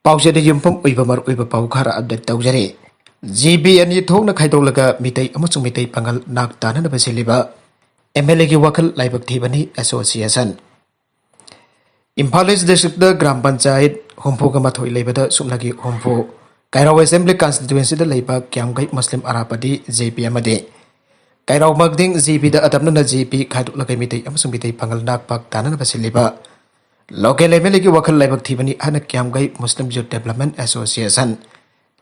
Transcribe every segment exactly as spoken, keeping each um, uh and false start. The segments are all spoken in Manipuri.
ꯄꯥꯎꯆꯦꯗ ꯌꯨꯝꯐꯝ ꯑꯣꯏꯕ ꯃꯔꯨꯑꯣꯏꯕ ꯄꯥꯎ ꯈꯔ ꯑꯞꯗꯦꯠ ꯇꯧꯖꯔꯤ꯫ ꯖꯤ ꯄꯤ ꯑꯅꯤ ꯊꯣꯛꯅ ꯈꯥꯏꯗꯣꯛꯂꯒ ꯃꯤꯇꯩ ꯑꯃꯁꯨꯡ ꯃꯤꯇꯩ ꯄꯥꯉꯜ ꯅꯥꯛ ꯇꯥꯅꯅꯕ ꯁꯤꯜꯂꯤꯕ ꯑꯦꯝ ꯑꯦꯜ ꯑꯦꯒꯤ ꯋꯥꯈꯜ ꯂꯥꯏꯕꯛ ꯊꯤꯕꯅꯤ ꯑꯦꯁꯣꯁꯤꯌꯦꯁꯟ꯫ ꯏꯝꯐꯥꯜ ꯏꯁ ꯗꯤꯁꯇ꯭ꯔꯤꯛꯇ ꯒ꯭ꯔꯥꯝ ꯄꯟꯆꯥꯌꯠ ꯍꯨꯝꯐꯨꯒ ꯃꯥꯊꯣꯏ ꯂꯩꯕꯗ ꯁꯨꯞꯅꯒꯤ ꯍꯨꯝꯐꯨ, ꯀꯩꯔꯥꯎ ꯑꯦꯁꯦꯝꯕ꯭ꯂꯤ ꯀꯟꯁꯇꯤꯇ꯭ꯋꯦꯟꯁꯤꯗ ꯂꯩꯕ ꯀ꯭ꯌꯥꯝꯒꯩ ꯃꯨꯁꯂꯤꯝ ꯑꯔꯥꯄꯗꯤ ꯖꯦ ꯄꯤ ꯑꯃꯗꯤ ꯀꯩꯔꯥꯎ ꯃꯛꯗꯤꯡ ꯖꯦ ꯄꯤꯗ ꯑꯇꯝꯅꯅ ꯖꯦ ꯄꯤ ꯈꯥꯏꯗꯣꯛꯂꯒ ꯃꯤꯇꯩ ꯑꯃꯁꯨꯡ ꯃꯤꯇꯩ ꯄꯥꯉꯜ ꯅꯥꯛ ꯄꯥꯛ ꯇꯥꯅꯅꯕ ꯁꯤꯜꯂꯤꯕ ꯂꯣꯀꯦꯜ ꯑꯦꯝ ꯑꯦꯜ ꯑꯦꯒꯤ ꯋꯥꯈꯜ ꯂꯥꯏꯕꯛ ꯊꯤꯕꯅꯤ ꯍꯥꯏꯅ ꯀ꯭ꯌꯥꯝꯒꯩ ꯃꯨꯁꯂꯤꯝ ꯌꯨꯠ ꯗꯦꯕꯂꯞꯃꯦꯟ ꯑꯦꯁꯣꯁꯤꯌꯦꯁꯟ,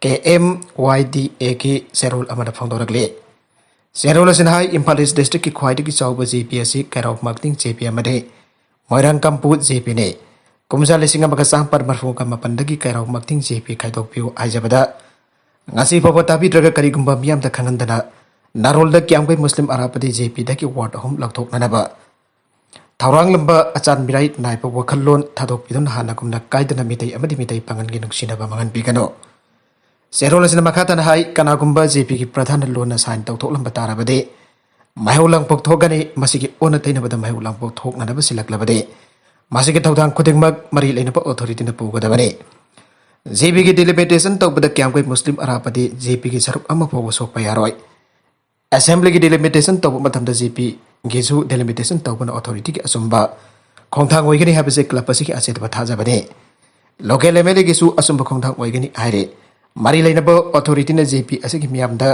ꯀꯦ ꯑꯦꯝ ꯋꯥꯏ ꯗꯤ ꯑꯦꯒꯤ ꯆꯦꯔꯣꯜ ꯑꯃꯅ ꯐꯣꯡꯗꯣꯔꯛꯂꯤ꯫ ꯆꯦꯔꯣꯜ ꯑꯁꯤꯅ ꯍꯥꯏ, ꯏꯝꯐꯥꯜ ꯏꯁ ꯗꯤꯁꯇ꯭ꯔꯤꯛꯀꯤ ꯈ꯭ꯋꯥꯏꯗꯒꯤ ꯆꯥꯎꯕ ꯖꯦ ꯄꯤ ꯑꯁꯤ ꯀꯩꯔꯥꯎ ꯃꯛꯗꯤꯡ ꯖꯦ ꯄꯤ ꯑꯃꯗꯤ ꯃꯣꯏꯔꯥꯡ ꯀꯝꯄꯨ ꯖꯦ ꯄꯤꯅꯤ꯫ ꯀꯨꯝꯖꯥ ꯂꯤꯁꯤꯡ ꯑꯃꯒ ꯆꯥꯃꯥꯄꯟ ꯃꯔꯐꯨꯒ ꯃꯥꯄꯟꯗꯒꯤ ꯀꯩꯔꯥꯎ ꯃꯛꯗꯤꯡ ꯖꯦ ꯄꯤ ꯈꯥꯏꯗꯣꯛꯄꯤꯌꯨ ꯍꯥꯏꯖꯕꯗ, ꯉꯁꯤ ꯐꯥꯎꯕ ꯇꯥꯕꯤꯗ꯭ꯔꯒ ꯀꯔꯤꯒꯨꯝꯕ ꯃꯤꯌꯥꯝꯗ ꯈꯪꯍꯟꯗꯅ ꯅꯥꯔꯣꯜꯗ ꯀ꯭ꯌꯥꯝꯒꯩ ꯃꯨꯁꯂꯤꯝ ꯑꯔꯥꯄꯗꯤ ꯖꯦ ꯄꯤꯗꯒꯤ ꯋꯥꯔꯗ ꯑꯍꯨꯝ ꯂꯧꯊꯣꯛꯅꯅꯕ ꯊꯧꯔꯥꯡꯂꯝꯕ ꯑꯆꯥꯟ ꯃꯤꯔꯥꯏ ꯅꯥꯏꯕ ꯋꯥꯈꯜꯂꯣꯟ ꯊꯥꯗꯣꯛꯄꯤꯗꯨꯅ ꯍꯥꯟꯅꯒꯨꯝꯅ ꯀꯥꯏꯗꯅ ꯃꯤꯇꯩ ꯑꯃꯗꯤ ꯃꯤꯇꯩ ꯄꯥꯉꯜꯒꯤ ꯅꯨꯡꯁꯤꯅꯕ ꯃꯥꯡꯍꯟꯕꯤꯒꯅꯨ꯫ ꯆꯦꯔꯣꯜ ꯑꯁꯤꯅ ꯃꯈꯥ ꯇꯥꯅ ꯍꯥꯏ, ꯀꯅꯥꯒꯨꯝꯕ ꯖꯦ ꯄꯤꯒꯤ ꯄ꯭ꯔꯙꯥꯟꯅ ꯂꯣꯟꯅ ꯁꯥꯏꯟ ꯇꯧꯊꯣꯛꯂꯝꯕ ꯇꯥꯔꯕꯗꯤ ꯃꯍꯩ ꯂꯥꯡꯄꯣꯛ ꯊꯣꯛꯀꯅꯤ꯫ ꯃꯁꯤꯒꯤ ꯑꯣꯟꯅ ꯇꯩꯅꯕꯗ ꯃꯍꯩ ꯂꯥꯡꯄꯣꯛ ꯊꯣꯛꯅꯅꯕ ꯁꯤꯜꯂꯛꯂꯕꯗꯤ ꯃꯁꯤꯒꯤ ꯊꯧꯗꯥꯡ ꯈꯨꯗꯤꯡꯃꯛ ꯃꯔꯤ ꯂꯩꯅꯕ ꯑꯣꯊꯣꯔꯤꯇꯤꯅ ꯄꯨꯒꯗꯕꯅꯤ꯫ ꯖꯦ ꯄꯤꯒꯤ ꯗꯤꯂꯤꯃꯤꯇꯦꯁꯟ ꯇꯧꯕꯗ ꯀ꯭ꯌꯥꯝꯒꯩ ꯃꯨꯁꯂꯤꯝ ꯑꯔꯥꯄꯗꯤ ꯖꯦ ꯄꯤꯒꯤ ꯁꯔꯨꯛ ꯑꯃ ꯐꯥꯎꯕ ꯁꯣꯛꯄ ꯌꯥꯔꯣꯏ꯫ ꯑꯦꯁꯦꯝꯕ꯭ꯂꯤꯒꯤ ꯗꯤꯂꯤꯃꯤꯇꯦꯁꯟ ꯇꯧꯕ ꯃꯇꯝꯗ ꯖꯦ ꯄꯤꯒꯤꯁꯨ ꯗꯤꯂꯤꯃꯤꯇꯦꯁꯟ ꯇꯧꯕꯅ ꯑꯣꯊꯣꯔꯤꯇꯤꯒꯤ ꯑꯆꯨꯝꯕ ꯈꯣꯡꯊꯥꯡ ꯑꯣꯏꯒꯅꯤ ꯍꯥꯏꯕꯁꯤ ꯀ꯭ꯂꯕ ꯑꯁꯤꯒꯤ ꯑꯆꯦꯠꯄ ꯊꯥꯖꯕꯅꯤ꯫ ꯂꯣꯀꯦꯜ ꯑꯦꯝ ꯑꯦꯜ ꯑꯦꯒꯤꯁꯨ ꯑꯆꯨꯝꯕ ꯈꯣꯡꯊꯥꯡ ꯑꯣꯏꯒꯅꯤ ꯍꯥꯏꯔꯤ꯫ ꯃꯔꯤ ꯂꯩꯅꯕ ꯑꯣꯊꯣꯔꯤꯇꯤꯅ ꯖꯦ ꯄꯤ ꯑꯁꯤꯒꯤ ꯃꯤꯌꯥꯝꯗ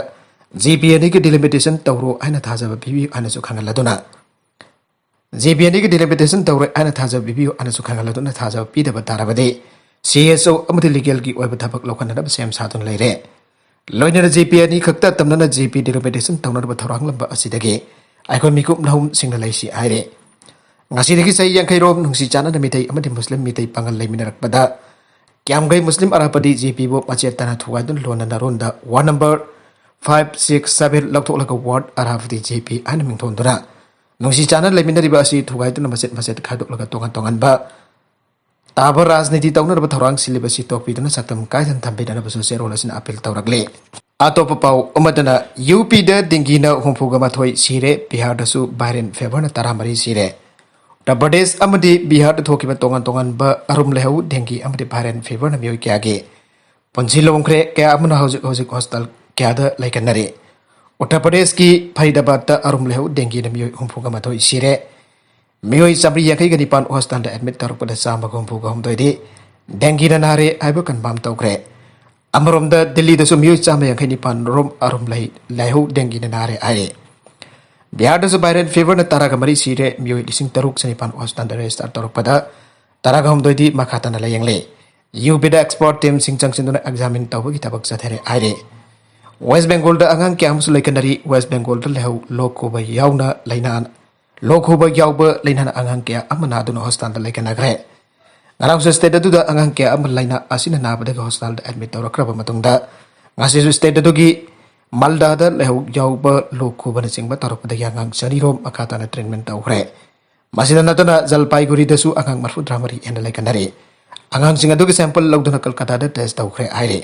ꯖꯦ ꯄꯤ ꯑꯅꯤꯒꯤ ꯗꯤꯂꯤꯃꯤꯇꯦꯁꯟ ꯇꯧꯔꯣ ꯍꯥꯏꯅ ꯊꯥꯖꯕ ꯄꯤꯕꯤꯌꯨ ꯍꯥꯏꯅꯁꯨ ꯈꯪꯍꯜꯂꯗꯨꯅ, ꯖꯦ ꯄꯤ ꯑꯅꯤꯒꯤ ꯗꯤꯂꯤꯃꯤꯇꯦꯁꯟ ꯇꯧꯔꯣꯏ ꯍꯥꯏꯅ ꯊꯥꯖꯕ ꯄꯤꯕꯤꯌꯨ ꯍꯥꯏꯅꯁꯨ ꯈꯪꯍꯜꯂꯗꯨꯅ, ꯊꯥꯖꯕ ꯄꯤꯗꯕ ꯇꯥꯔꯕꯗꯤ ꯁꯤ ꯑꯦꯁ ꯑꯣ ꯑꯃꯗꯤ ꯂꯤꯒꯦꯜꯒꯤ ꯑꯣꯏꯕ ꯊꯕꯛ ꯂꯧꯈꯠꯅꯅꯕ ꯁꯦꯝ ꯁꯥꯗꯨꯅ ꯂꯩꯔꯦ꯫ ꯂꯣꯏꯅꯅ ꯖꯦ ꯄꯤ ꯑꯅꯤ ꯈꯛꯇ ꯇꯝꯅꯅ ꯖꯦ ꯄꯤ ꯗꯤꯂꯤꯃꯤꯇꯦꯁꯟ ꯇꯧꯅꯅꯕ ꯊꯧꯔꯥꯡꯂꯝꯕ ꯑꯁꯤꯗꯒꯤ ꯑꯩꯈꯣꯏ ꯃꯤꯀꯨꯞ ꯅꯍꯨꯝꯁꯤꯡꯅ ꯂꯩꯁꯤ ꯍꯥꯏꯔꯦ꯫ ꯉꯁꯤꯗꯒꯤ ꯆꯍꯤ ꯌꯥꯡꯈꯩꯔꯣꯝ ꯅꯨꯡꯁꯤ ꯆꯥꯟꯅꯅ ꯃꯤꯇꯩ ꯑꯃꯗꯤ ꯃꯨꯁꯂꯤꯝ ꯃꯤꯇꯩ ꯄꯥꯉꯜ ꯂꯩꯃꯤꯟꯅꯔꯛꯄꯗ ꯀ꯭ꯌꯥꯝꯒꯩ ꯃꯨꯁꯂꯤꯝ ꯑꯔꯥꯄꯗꯤ ꯖꯦ ꯄꯤꯕꯨ ꯃꯆꯦꯠ ꯇꯥꯅ ꯊꯨꯒꯥꯏꯗꯨꯅ ꯂꯣꯟꯅ ꯅꯔꯣꯟꯗ ward number five six seven ꯂꯧꯊꯣꯛꯂꯒ ꯋꯥꯔꯗ ꯑꯔꯥꯄꯗꯤ ꯖꯦ ꯄꯤ ꯍꯥꯏꯅ ꯃꯤꯡꯊꯣꯟꯗꯨꯅ ꯅꯨꯡꯁꯤ ꯆꯥꯟꯅ ꯂꯩꯃꯤꯟꯅꯔꯤꯕ ꯑꯁꯤ ꯊꯨꯒꯥꯏꯗꯨꯅ ꯃꯆꯦꯠ ꯃꯆꯦꯠ ꯈꯥꯏꯗꯣꯛꯂꯒ ꯇꯣꯉꯥꯟ ꯇꯣꯉꯥꯟꯕ ꯇꯥꯕ ꯔꯥꯖꯅꯤꯇꯤ ꯇꯧꯅꯅꯕ ꯊꯧꯔꯥꯡ ꯁꯤꯜꯂꯤꯕꯁꯤ ꯇꯣꯛꯄꯤꯗꯨꯅ ꯁꯛꯇꯝ ꯀꯥꯏꯗꯅ ꯊꯝꯕꯤꯅꯅꯕꯁꯨ ꯆꯦꯔꯣꯜ ꯑꯁꯤꯅ ꯑꯄꯤꯜ ꯇꯧꯔꯛꯂꯤ꯫ ꯑꯇꯣꯞꯄ ꯄꯥꯎ ꯑꯃꯗꯅ, ꯌꯨ ꯄꯤꯗ ꯗꯦꯡꯒꯤꯅ ꯍꯨꯝꯐꯨꯒ ꯃꯥꯊꯣꯏ ꯁꯤꯔꯦ, ꯕꯤꯍꯥꯔꯗꯁꯨ ꯚꯥꯏꯔꯦꯜ ꯐꯤꯚꯔꯅ ꯇꯔꯥꯃꯔꯤ ꯁꯤꯔꯦ꯫ ꯎꯠꯇꯔ ꯄ꯭ꯔꯗꯦꯁ ꯑꯃꯗꯤ ꯕꯤꯍꯥꯔꯗ ꯊꯣꯛꯈꯤꯕ ꯇꯣꯉꯥꯟ ꯇꯣꯉꯥꯟꯕ ꯑꯔꯨꯝ ꯂꯥꯏꯍꯧ ꯗꯦꯡꯒꯤ ꯑꯃꯗꯤ viral feverꯅ ꯃꯤꯑꯣꯏ ꯀꯌꯥꯒꯤ ꯄꯨꯟꯁꯤ ꯂꯣꯝꯈ꯭ꯔꯦ꯫ ꯀꯌꯥ ꯑꯃꯅ ꯍꯧꯖꯤꯛ ꯍꯧꯖꯤꯛ ꯍꯣꯁꯄꯤꯇꯥꯜ ꯀꯌꯥꯗ ꯂꯩꯈꯠꯅꯔꯤ꯫ ꯎꯠꯇꯔ ꯄ꯭ꯔꯗꯦꯁꯀꯤ ꯐꯔꯤꯗꯥꯕꯥꯗꯇ ꯑꯔꯨꯝ ꯂꯥꯏꯍꯧ ꯗꯦꯡꯒꯤꯅ ꯃꯤꯑꯣꯏ ꯍꯨꯝꯐꯨꯒ ꯃꯥꯊꯣꯏ ꯁꯤꯔꯦ꯫ ꯃꯤꯑꯣꯏ ꯆꯥꯃꯔꯤ ꯌꯥꯡꯈꯩꯒ ꯅꯤꯄꯥꯟ ꯍꯣꯁꯄꯤꯇꯥꯜꯗ ꯑꯦꯗꯃꯤꯠ ꯇꯧꯔꯛꯄꯗ ꯆꯥꯝꯃꯒ ꯍꯨꯝꯐꯨꯒ ꯍꯨꯝꯗꯣꯏꯗꯤ ꯗꯦꯡꯒꯤꯅ ꯅꯥꯔꯦ ꯍꯥꯏꯕ ꯀꯟꯐꯥꯔꯝ ꯇꯧꯈ꯭ꯔꯦ꯫ ꯑꯃꯔꯣꯝꯗ ꯗꯤꯜꯂꯤꯗꯁꯨ ꯃꯤꯑꯣꯏ ꯆꯥꯝꯃ ꯌꯥꯡꯈꯩ ꯅꯤꯄꯥꯟ ꯔꯣꯝ ꯑꯔꯨꯝ ꯂꯩ ꯂꯥꯏꯍꯧ ꯗꯦꯡꯒꯤꯅ ꯅꯥꯔꯦ ꯍꯥꯏꯔꯦ꯫ ꯕꯤꯍꯥꯔꯗꯁꯨ viral feverꯅ ꯇꯔꯥꯒ ꯃꯔꯤ ꯁꯤꯔꯦ, ꯃꯤꯑꯣꯏ ꯂꯤꯁꯤꯡ ꯇꯔꯨꯛ ꯆꯅꯤꯄꯥꯟ ꯍꯣꯁꯄꯤꯇꯥꯜꯗ ꯔꯦꯖꯤꯁꯇꯥꯔ ꯇꯧꯔꯛꯄꯗ ꯇꯔꯥꯒ ꯍꯨꯝꯗꯣꯏꯗꯤ ꯃꯈꯥ ꯇꯥꯅ ꯂꯥꯌꯦꯡꯂꯦ꯫ ꯌꯨ ꯄꯤꯗ ꯑꯦꯛꯁꯄꯔꯠ ꯇꯤꯝꯁꯤꯡ ꯆꯪꯁꯤꯟꯗꯨꯅ ꯑꯦꯛꯖꯥꯃꯤꯟ ꯇꯧꯕꯒꯤ ꯊꯕꯛ ꯆꯠꯊꯔꯦ ꯍꯥꯏꯔꯦ꯫ ꯋꯦꯁ ꯕꯦꯡꯒꯣꯜꯗ ꯑꯉꯥꯡ ꯀꯌꯥ ꯑꯃꯁꯨ ꯂꯩꯈꯠꯅꯔꯤ꯫ ꯋꯦꯁ ꯕꯦꯡꯒꯣꯜꯗ ꯂꯥꯏꯍꯧ ꯂꯣꯛ ꯈꯨꯕ ꯌꯥꯎꯅ ꯂꯥꯏꯅꯥ ꯂꯣꯛ ꯈꯨꯕ ꯌꯥꯎꯕ ꯂꯥꯏꯅꯥꯅ ꯑꯉꯥꯡ ꯀꯌꯥ ꯑꯃ ꯅꯥꯗꯨꯅ ꯍꯣꯁꯄꯤꯇꯥꯜꯗ ꯂꯩꯈꯠꯅꯈ꯭ꯔꯦ꯫ ꯉꯔꯥꯡꯁꯨ ꯁ꯭ꯇꯦꯠ ꯑꯗꯨꯗ ꯑꯉꯥꯡ ꯀꯌꯥ ꯑꯃ ꯂꯥꯏꯅꯥ ꯑꯁꯤꯅ ꯅꯥꯕꯗꯒꯤ ꯍꯣꯁꯄꯤꯇꯥꯜꯗ ꯑꯦꯗꯃꯤꯠ ꯇꯧꯔꯛꯈ꯭ꯔꯕ ꯃꯇꯨꯡꯗ ꯉꯁꯤꯁꯨ ꯁ꯭ꯇꯦꯠ ꯑꯗꯨꯒꯤ ꯃꯥꯜꯗꯥꯗ ꯂꯥꯏꯍꯧ ꯌꯥꯎꯕ ꯂꯣꯛ ꯈꯨꯕꯅꯆꯤꯡꯕ ꯇꯧꯔꯛꯄꯗꯒꯤ ꯑꯉꯥꯡ ꯆꯅꯤꯔꯣꯝ ꯃꯈꯥ ꯇꯥꯅ ꯇ꯭ꯔꯤꯠꯃꯦꯟ ꯇꯧꯈ꯭ꯔꯦ꯫ ꯃꯁꯤꯗ ꯅꯠꯇꯅ ꯖꯜꯄꯥꯏꯒꯨꯔꯤꯗꯁꯨ ꯑꯉꯥꯡ ꯃꯔꯐꯨꯇꯔꯥ ꯃꯔꯤ ꯍꯦꯟꯅ ꯂꯩꯈꯠꯅꯔꯤ꯫ ꯑꯉꯥꯡꯁꯤꯡ ꯑꯗꯨꯒꯤ ꯁꯦꯝꯄꯜ ꯂꯧꯗꯨꯅ ꯀꯜꯀꯇꯥꯗ ꯇꯦꯁ ꯇꯧꯈ꯭ꯔꯦ ꯍꯥꯏꯔꯤ꯫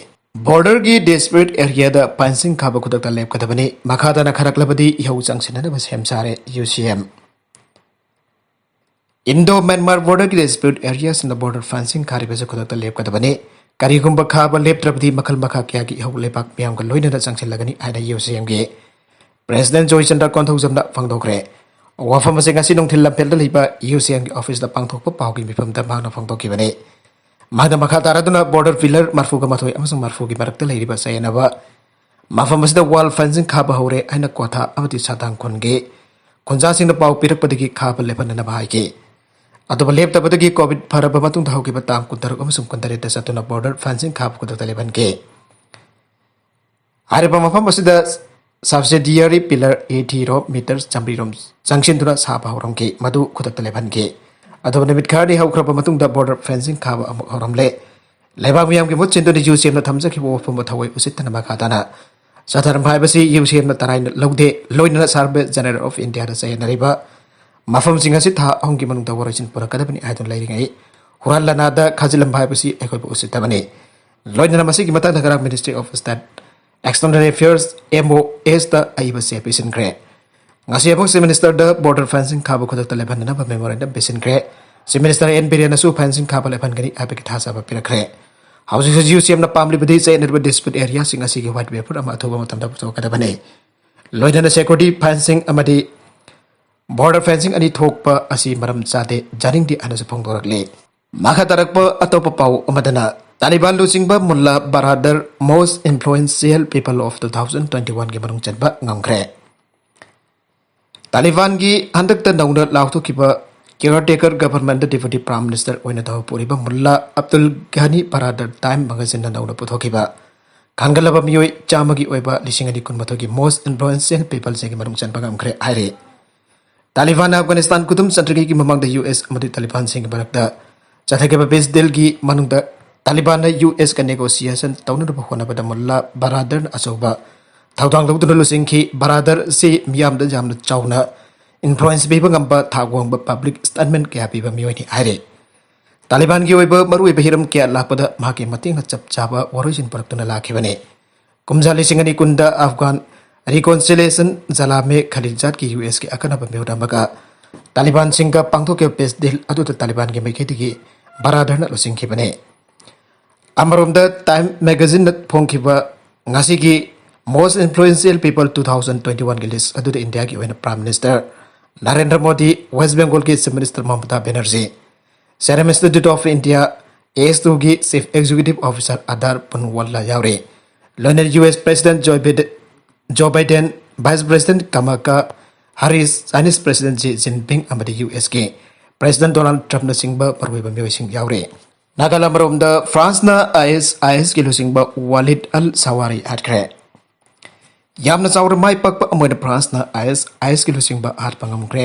ꯕꯣꯔꯗꯔꯒꯤ ꯗꯤꯁꯄ꯭ꯌꯨꯠ ꯑꯦꯔꯤꯌꯥꯗ ꯐꯦꯟꯁꯤꯡ ꯈꯥꯕ ꯈꯨꯗꯛꯇ ꯂꯦꯞꯀꯗꯕꯅꯤ꯫ ꯃꯈꯥ ꯇꯥꯅ ꯈꯥꯔꯛꯂꯕꯗꯤ ꯏꯍꯧ ꯆꯪꯁꯤꯟꯅꯅꯕ ꯁꯦꯝ ꯁꯥꯔꯦ U C M. Indo Myanmar ꯕꯣꯔꯗꯔꯒꯤ ꯗꯤꯁꯄ꯭ꯌꯨꯠ ꯑꯦꯔꯤꯌꯥꯁꯤꯡꯗ ꯕꯣꯔꯗꯔ ꯐꯦꯟꯁꯤꯡ ꯈꯥꯔꯤꯕꯁꯤ ꯈꯨꯗꯛꯇ ꯂꯦꯞꯀꯗꯕꯅꯤ꯫ ꯀꯔꯤꯒꯨꯝꯕ ꯈꯥꯕ ꯂꯦꯞꯇ꯭ꯔꯕꯗꯤ ꯃꯈꯜ ꯃꯈꯥ ꯀꯌꯥꯒꯤ ꯏꯍꯧ ꯂꯩꯕꯥꯛ ꯃꯤꯌꯥꯝꯒ ꯂꯣꯏꯅꯅ ꯆꯪꯁꯤꯜꯂꯒꯅꯤ ꯍꯥꯏꯅ ꯌꯨ ꯁꯤ ꯑꯦꯝꯒꯤ ꯄ꯭ꯔꯦꯁꯤꯗꯦꯟ ꯖꯣꯏ ꯆꯟꯗ꯭ꯔ ꯀꯣꯟꯊꯧꯖꯝꯅ ꯐꯣꯡꯗꯣꯛꯈ꯭ꯔꯦ꯫ ꯋꯥꯐꯝ ꯑꯁꯤ ꯉꯁꯤ ꯅꯨꯡꯊꯤꯜ ꯂꯝꯐꯦꯜꯗ ꯂꯩꯕ ꯌꯨ ꯁꯤ ꯑꯦꯝꯒꯤ ꯑꯣꯐꯤꯁꯇ ꯄꯥꯡꯊꯣꯛꯄ ꯄꯥꯎꯒꯤ ꯃꯤꯐꯝꯗ ꯃꯍꯥꯛꯅ ꯐꯣꯡꯗꯣꯛꯈꯤꯕꯅꯤ꯫ ꯃꯍꯥꯛꯅ ꯃꯈꯥ ꯇꯥꯔꯗꯨꯅ ꯕꯣꯔꯗꯔ ꯄꯤꯂꯔ ꯃꯔꯐꯨꯒ ꯃꯥꯊꯣꯏ ꯑꯃꯁꯨꯡ ꯃꯔꯐꯨꯒꯤ ꯃꯔꯛꯇ ꯂꯩꯔꯤꯕ ꯆꯌꯦꯠꯅꯕ ꯃꯐꯝ ꯑꯁꯤꯗ ꯋꯥꯜ ꯐꯦꯟꯁꯤꯡ ꯈꯥꯕ ꯍꯧꯔꯦ ꯍꯥꯏꯅ ꯀ꯭ꯋꯥꯊꯥ ꯑꯃꯗꯤ ꯁꯥꯗꯥꯡ ꯈꯨꯟꯒꯤ ꯈꯨꯟꯖꯥꯁꯤꯡꯅ ꯄꯥꯎ ꯄꯤꯔꯛꯄꯗꯒꯤ ꯈꯥꯕ ꯂꯦꯞꯍꯟꯅꯅꯕ ꯍꯥꯏꯈꯤ꯫ ꯑꯗꯨꯕꯨ ꯂꯦꯞꯇꯕꯗꯒꯤ ꯀꯣꯚꯤꯗ ꯐꯔꯕ ꯃꯇꯨꯡꯗ ꯍꯧꯈꯤꯕ ꯇꯥꯡ ꯀꯨꯟꯇꯔꯨꯛ ꯑꯃꯁꯨꯡ ꯀꯨꯟꯇꯔꯦꯠꯇ ꯆꯠꯇꯨꯅ ꯕꯣꯔꯗꯔ ꯐꯦꯟꯁꯤꯡ ꯈꯥꯕ ꯈꯨꯗꯛꯇ ꯂꯦꯞꯍꯟꯈꯤ꯫ ꯍꯥꯏꯔꯤꯕ ꯃꯐꯝ ꯑꯁꯤꯗ subsidiary pillar eighty ꯔꯣꯝ ꯃꯤꯇꯔ ꯆꯥꯃꯔꯤ ꯔꯣꯝ ꯆꯪꯁꯤꯟꯗꯨꯅ ꯁꯥꯕ ꯍꯧꯔꯝꯈꯤ, ꯃꯗꯨ ꯈꯨꯗꯛꯇ ꯂꯦꯞꯍꯟꯈꯤ꯫ ꯑꯗꯨꯕꯨ ꯅꯨꯃꯤꯠ ꯈꯔꯅꯤ ꯍꯧꯈ꯭ꯔꯕ ꯃꯇꯨꯡꯗ ꯕꯣꯔꯗꯔ ꯐꯦꯟꯁꯤꯡ ꯈꯥꯕ ꯑꯃꯨꯛ ꯍꯧꯔꯝꯂꯦ꯫ ꯂꯩꯕꯥꯛ ꯃꯤꯌꯥꯝꯒꯤ ꯃꯍꯨꯠ ꯁꯤꯟꯗꯨꯅ ꯌꯨ ꯁꯤ ꯑꯦꯝꯅ ꯊꯝꯖꯈꯤꯕ ꯋꯥꯐꯝꯕꯨ ꯊꯑꯣꯏ ꯎꯁꯤꯠꯇꯅ ꯃꯈꯥ ꯇꯥꯅ ꯆꯠꯊꯔꯝꯕ ꯍꯥꯏꯕꯁꯤ ꯌꯨ ꯁꯤ ꯑꯦꯝꯅ ꯇꯔꯥꯏꯅ ꯂꯧꯗꯦ꯫ ꯂꯣꯏꯅꯅ ꯁꯥꯔꯚꯦ ꯖꯦꯅꯔꯦꯜ ꯑꯣꯐ ꯏꯟꯗꯤꯌꯥꯗ ꯆꯌꯦꯠꯅꯔꯤꯕ ꯃꯐꯝꯁꯤꯡ ꯑꯁꯤ ꯊꯥ ꯑꯍꯨꯝꯒꯤ ꯃꯅꯨꯡꯗ ꯋꯥꯔꯣꯏꯁꯤꯟ ꯄꯨꯔꯛꯀꯗꯕꯅꯤ ꯍꯥꯏꯗꯨꯅ ꯂꯩꯔꯤꯉꯩ ꯍꯨꯔꯥꯟ ꯂꯥꯟꯅꯥꯗ ꯈꯥꯖꯤꯜꯂꯝꯕ ꯍꯥꯏꯕꯁꯤ ꯑꯩꯈꯣꯏꯕꯨ ꯎꯁꯤꯠꯇꯕꯅꯤ꯫ ꯂꯣꯏꯅꯅ ꯃꯁꯤꯒꯤ ꯃꯇꯥꯡꯗ ꯉꯔꯥꯡ Ministry of State External Affairs, M O S ꯇ ꯑꯏꯕ ꯆꯦ ꯄꯤꯁꯤꯟꯈ꯭ꯔꯦ꯫ ꯉꯁꯤ ꯑꯃꯨꯛ Chief Minister ꯗ border fencing ꯈꯥꯕ ꯈꯨꯗꯛꯇ ꯂꯦꯞꯍꯟꯅꯅꯕ memorandum ꯄꯤꯁꯤꯟꯈ꯭ꯔꯦ꯫ Chief Minister ꯑꯦꯟ ꯕꯤꯔꯦꯟꯅꯁꯨ fencing ꯈꯥꯕ ꯂꯦꯞꯍꯟꯒꯅꯤ ꯍꯥꯏꯕꯒꯤ ꯊꯥꯖꯕ ꯄꯤꯔꯛꯈ꯭ꯔꯦ꯫ ꯍꯧꯖꯤꯛ ꯍꯧꯖꯤꯛ UCM ꯅ ꯄꯥꯝꯂꯤꯕꯗꯤ ꯆꯌꯦꯠꯅꯔꯤꯕ dispute area ꯁꯤꯡ ꯑꯁꯤꯒꯤ white paper ꯑꯃ ꯑꯊꯨꯕ ꯃꯇꯝꯗ ꯄꯨꯊꯣꯛꯀꯗꯕꯅꯤ꯫ ꯂꯣꯏꯅꯅ security fencing ꯑꯃꯗꯤ border fencing ꯑꯅꯤ ꯊꯣꯛꯄ ꯑꯁꯤ ꯃꯔꯝ ꯆꯥꯗꯦ, ꯌꯥꯅꯤꯡꯗꯦ ꯍꯥꯏꯅꯁꯨ ꯐꯣꯡꯗꯣꯔꯛꯂꯤ꯫ ꯃꯈꯥ ꯇꯥꯔꯛꯄ ꯑꯇꯣꯞꯄ ꯄꯥꯎ ꯑꯃꯗꯅ, ꯇꯥꯂꯤꯕꯥꯟ ꯂꯨꯆꯤꯡꯕ ꯃꯨꯜꯂꯥ brother most influential people of two thousand twenty one ꯒꯤ ꯃꯅꯨꯡ ꯆꯟꯕ ꯉꯝꯈ꯭ꯔꯦ꯫ ꯇꯥꯂꯤꯕꯥꯟꯒꯤ ꯍꯟꯗꯛꯇ ꯅꯧꯅ ꯂꯥꯎꯊꯣꯛꯈꯤꯕ caretaker government ꯗ Deputy Prime Minister ꯑꯣꯏꯅ ꯊꯕꯛ ꯄꯨꯔꯤꯕ ꯃꯨꯜꯂꯥ ꯑꯕꯗꯨꯜ ꯘꯅꯤ ꯕꯔꯥꯗꯔ Time magazine ꯅ ꯅꯧꯅ ꯄꯨꯊꯣꯛꯈꯤꯕ ꯈꯟꯒꯠꯂꯕ ꯃꯤꯑꯣꯏ ꯆꯥꯝꯃꯒꯤ ꯑꯣꯏꯕ ꯂꯤꯁꯤꯡ ꯑꯅꯤ ꯀꯨꯟꯃꯥꯊꯣꯏꯒꯤ most influential people ꯁꯤꯡꯒꯤ ꯃꯅꯨꯡ ꯆꯟꯕ ꯉꯝꯈ꯭ꯔꯦ ꯍꯥꯏꯔꯤ꯫ ꯇꯥꯂꯤꯕꯥꯟꯅ ꯑꯐꯒꯥꯅꯤꯁꯇꯥꯟ ꯈꯨꯗꯨꯝ ꯆꯟꯗ꯭ꯔꯤꯉꯩꯒꯤ ꯃꯃꯥꯡꯗ US ꯑꯃꯗꯤ ꯇꯥꯂꯤꯕꯥꯟꯁꯤꯡꯒꯤ ꯃꯔꯛꯇ ꯆꯠꯊꯈꯤꯕ peace deal ꯒꯤ ꯃꯅꯨꯡꯗ ꯇꯥꯂꯤꯕꯥꯟꯅ US ꯀ negotiation ꯇꯧꯅꯅꯕ ꯍꯣꯠꯅꯕꯗ ꯃꯨꯜꯂꯥ ꯕꯔꯥꯗꯔꯅ ꯑꯆꯧꯕ ꯊꯧꯗꯥꯡ ꯂꯧꯗꯨꯅ ꯂꯨꯆꯤꯡꯈꯤ꯫ ꯕꯔꯥꯗꯔ ꯁꯤ ꯃꯤꯌꯥꯝꯗ ꯌꯥꯝꯅ ꯆꯥꯎꯅ influence ꯄꯤꯕ ꯉꯝꯕ, ꯊꯥꯛ ꯋꯥꯡꯕ public statement ꯀꯌꯥ ꯄꯤꯕ ꯃꯤꯑꯣꯏꯅꯤ ꯍꯥꯏꯔꯤ꯫ ꯇꯥꯂꯤꯕꯥꯟꯒꯤ ꯑꯣꯏꯕ ꯃꯔꯨꯑꯣꯏꯕ ꯍꯤꯔꯝ ꯀꯌꯥ ꯂꯥꯛꯄꯗ ꯃꯍꯥꯛꯀꯤ ꯃꯇꯦꯡꯅ ꯆꯞ ꯆꯥꯕ ꯋꯥꯔꯣꯏꯁꯤꯟ ꯄꯨꯔꯛꯇꯨꯅ ꯂꯥꯛꯈꯤꯕꯅꯤ꯫ ꯀꯨꯝꯖꯥ ꯂꯤꯁꯤꯡ ꯑꯅꯤ ꯀꯨꯟꯗ ꯑꯐꯒꯥꯟ reconciliation ꯖꯂꯥꯃꯦ ꯈꯂꯤꯜꯖꯥꯗꯀꯤ US ꯀꯤ ꯑꯈꯟꯅꯕ ꯃꯤꯍꯨꯠ ꯑꯃꯒ ꯇꯥꯂꯤꯕꯥꯟꯁꯤꯡꯒ ꯄꯥꯡꯊꯣꯛꯈꯤꯕ peace deal ꯑꯗꯨꯗ ꯇꯥꯂꯤꯕꯥꯟꯒꯤ ꯃꯥꯏꯀꯩꯗꯒꯤ ꯕꯔꯥꯗꯔꯅ ꯂꯨꯆꯤꯡꯈꯤꯕꯅꯤ꯫ ꯑꯃꯔꯣꯝꯗ Time magazine ꯅ ꯐꯣꯡꯈꯤꯕ ꯉꯁꯤꯒꯤ most influential people two thousand twenty one ꯒꯤ list ꯑꯗꯨꯗ ꯏꯟꯗꯤꯌꯥꯒꯤ ꯑꯣꯏꯅ Prime Minister Narendra Modi, West Bengal ꯒꯤ Chief Minister ꯃꯃꯇꯥ Banerjee, Serum Institute of India, ASTO ꯒꯤ Chief Executive Officer ꯑꯗꯥꯔ ꯄꯨꯟꯋꯥꯂꯥ ꯌꯥꯎꯔꯤ꯫ ꯂꯣꯏꯅꯅ US President Joe Biden, Joe Biden, Vice President ꯀꯃꯥꯂꯥ ꯍꯥꯔꯤꯁ, Chinese President Xi Jinping ꯑꯃꯗꯤ US ꯀꯤ President Donald Trump ꯅꯆꯤꯡꯕ ꯃꯔꯨꯑꯣꯏꯕ ꯃꯤꯑꯣꯏꯁꯤꯡ ꯌꯥꯎꯔꯤ꯫ ꯅꯥꯒꯥꯂꯥꯟ ꯃꯔꯣꯝꯗ, ꯐ꯭ꯔꯥꯟꯁꯅ ISIS ꯀꯤ ꯂꯨꯆꯤꯡꯕ ꯋꯥꯂꯤꯗ ꯑꯜ ꯁꯋꯥꯔꯤ ꯍꯥꯠꯈ꯭ꯔꯦ꯫ ꯌꯥꯝꯅ ꯆꯥꯎꯔ ꯃꯥꯏ ꯄꯥꯛꯄ ꯑꯃ ꯑꯣꯏꯅ ꯐ꯭ꯔꯥꯟꯁꯅ ISIS ꯀꯤ ꯂꯨꯆꯤꯡꯕ ꯍꯥꯠꯄ ꯉꯝꯈ꯭ꯔꯦ꯫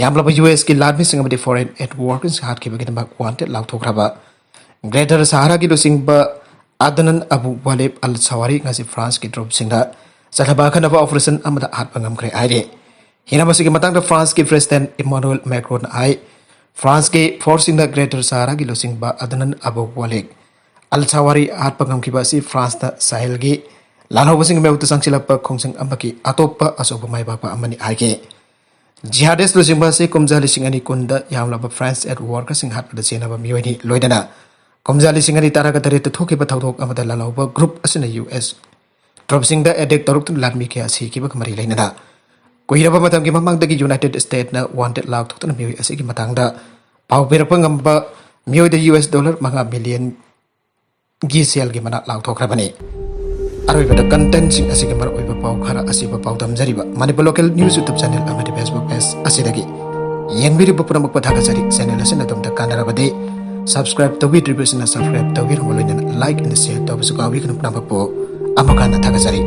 ꯌꯥꯝꯂꯕ US ꯀꯤ ꯂꯥꯟꯃꯤꯁꯤꯡ ꯑꯃꯗꯤ foreign aid workers ꯍꯥꯠꯈꯤꯕꯒꯤꯗꯃꯛ wanted ꯂꯥꯎꯊꯣꯛꯈ꯭ꯔꯕ Greater Sahara ꯒꯤ ꯂꯨꯆꯤꯡꯕ ꯑꯗꯅꯟ ꯑꯕꯨ ꯋꯥꯂꯦꯕ ꯑꯜ ꯁꯋꯥꯔꯤ ꯉꯁꯤ ꯐ꯭ꯔꯥꯟꯁꯀꯤ ꯇ꯭ꯔꯨꯞꯁꯤꯡꯅ ꯆꯠꯊꯕ ꯑꯈꯟꯅꯕ operation ꯑꯃꯗ ꯍꯥꯠꯄ ꯉꯝꯈ꯭ꯔꯦ ꯍꯥꯏꯔꯤ꯫ ꯍꯤꯔꯝ ꯑꯁꯤꯒꯤ ꯃꯇꯥꯡꯗ ꯐ꯭ꯔꯥꯟꯁꯀꯤ President Emmanuel Macron ꯍꯥꯏ, ꯐ꯭ꯔꯥꯟꯁꯀꯤ forceꯁꯤꯡꯅ Greater Sahara ꯒꯤ ꯂꯨꯆꯤꯡꯕ ꯑꯗꯅꯟ ꯑꯕꯨ ꯋꯥꯂꯦꯕ ꯑꯜ ꯁꯋꯥꯔꯤ ꯍꯥꯠꯄ ꯉꯝꯈꯤꯕ ꯑꯁꯤ ꯐ꯭ꯔꯥꯟꯁꯅ ꯁꯥꯍꯦꯜꯒꯤ ꯂꯥꯜꯍꯧꯕꯁꯤꯡꯒꯤ ꯃꯥꯌꯣꯛꯇ ꯆꯪꯁꯤꯜꯂꯛꯄ ꯈꯣꯡꯖꯪ ꯑꯃꯒꯤ ꯑꯇꯣꯞꯄ ꯑꯆꯧꯕ ꯃꯥꯏꯄꯥꯛꯄ ꯑꯃꯅꯤ ꯍꯥꯏꯈꯤ꯫ ꯖꯤꯍꯥꯗꯤꯁ ꯂꯨꯆꯤꯡꯕ ꯑꯁꯤ ꯀꯨꯝꯖꯥ ꯂꯤꯁꯤꯡ ꯑꯅꯤ ꯀꯨꯟꯗ ꯌꯥꯝꯂꯕ French at Workꯁꯤꯡ ꯍꯥꯠꯄꯗ ꯆꯦꯟꯅꯕ ꯃꯤꯑꯣꯏꯅꯤ꯫ ꯂꯣꯏꯅꯅ ꯀꯨꯝꯖꯥ ꯂꯤꯁꯤꯡ ꯑꯅꯤ ꯇꯔꯥꯒ ꯇꯔꯦꯠꯇ ꯊꯣꯛꯈꯤꯕ ꯊꯧꯗꯣꯛ ꯑꯃꯗ ꯂꯥꯜꯍꯧꯕ group ꯑꯁꯤꯅ U S troopꯁꯤꯡꯗ attack ꯇꯧꯔꯛꯇꯨꯅ ꯂꯥꯟꯃꯤ ꯀꯌꯥ ꯁꯤꯈꯤꯕꯒ ꯃꯔꯤ ꯂꯩꯅꯅ ꯀꯨꯏꯔꯕ ꯃꯇꯝꯒꯤ ꯃꯃꯥꯡꯗꯒꯤ United Statesꯅ wanted ꯂꯥꯎꯊꯣꯛꯇꯨꯅ ꯃꯤꯑꯣꯏ ꯑꯁꯤꯒꯤ ꯃꯇꯥꯡꯗ ꯄꯥꯎ ꯄꯤꯔꯛꯄ ꯉꯝꯕ ꯃꯤꯑꯣꯏꯗ U S dollar ꯃꯉꯥ millionꯒꯤ ꯁꯦꯜꯒꯤ ꯃꯅꯥ ꯂꯥꯎꯊꯣꯛꯈ꯭ꯔꯕꯅꯤ꯫ ꯑꯔꯣꯏꯕꯗ contentꯁꯤꯡ ꯑꯁꯤꯒꯤ ꯃꯔꯨꯑꯣꯏꯕ ꯄꯥꯎ ꯈꯔ ꯑꯁꯤꯕ ꯄꯥꯎꯗꯝꯖꯔꯤꯕ Manipur Local News YouTube channel ꯑꯃꯗꯤ Facebook page ꯑꯁꯤꯗꯒꯤ ꯌꯦꯡꯕꯤꯔꯤꯕ ꯄꯨꯝꯅꯃꯛꯄꯨ ꯊꯥꯒꯠꯆꯔꯤ꯫ Channel ꯑꯁꯤꯅ ꯑꯗꯣꯝꯗ ꯀꯥꯟꯅꯔꯕꯗꯤ subscribe ꯇꯧꯕꯤꯗ꯭ꯔꯤꯕꯁꯤꯡꯅ subscribe ꯇꯧꯕꯤꯔꯝꯕ ꯂꯣꯏꯅꯅ like and share ꯇꯧꯕꯁꯨ ꯀꯥꯎꯕꯤꯒꯅꯨ꯫ ꯄꯨꯝꯅꯃꯛꯄꯨ ꯑꯃꯨꯛ ꯍꯟꯅ ꯊꯥꯒꯠꯆꯔꯤ꯫